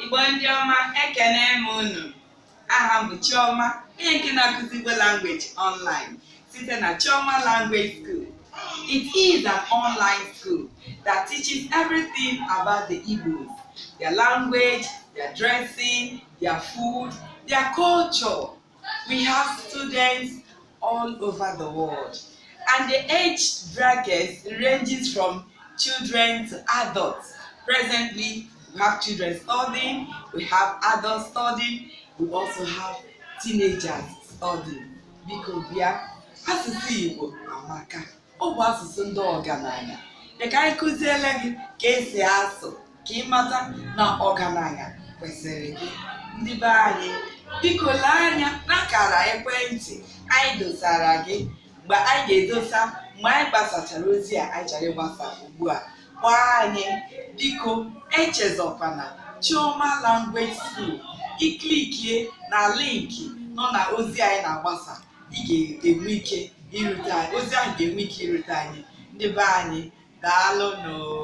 Igbo ndị ọma, ekene m unu. Aha m bụ Chioma, onye nke na-akụzi Igbo language online site na Chioma Language School. It is an online school that teaches everything about the Igbos, their language, their dressing, their food, their culture. We have students all over the world, and the age bracket ranges from children to adults. Presently, we have children studying, we have adults studying, we also have teenagers studying. Biko bịa, asụsụ Igbo amaka, ọ bụ asụsụ ndị ọgaranya. Dị ka anyị kụziele gị ka esi asụ, ka ị mata na ọgaranya kwesịrị gị. Ndị be anyị, biko lee anya n'akara ekwentị anyị dosara gị mgbe anyị ga-edosa mgbe anyị gbasachara ozi a anyị chọrọ ịgbasa ugbu a. Kpọọ anyị, biko. Echezọkwana Chioma Language School. Iclickie na link nọ na ozi anyị na-agbasa, ị ga-enwe ike irute anyị, ozi ahụ ga-enwe ike irute anyị. Ndị be anyị, daalụnụ.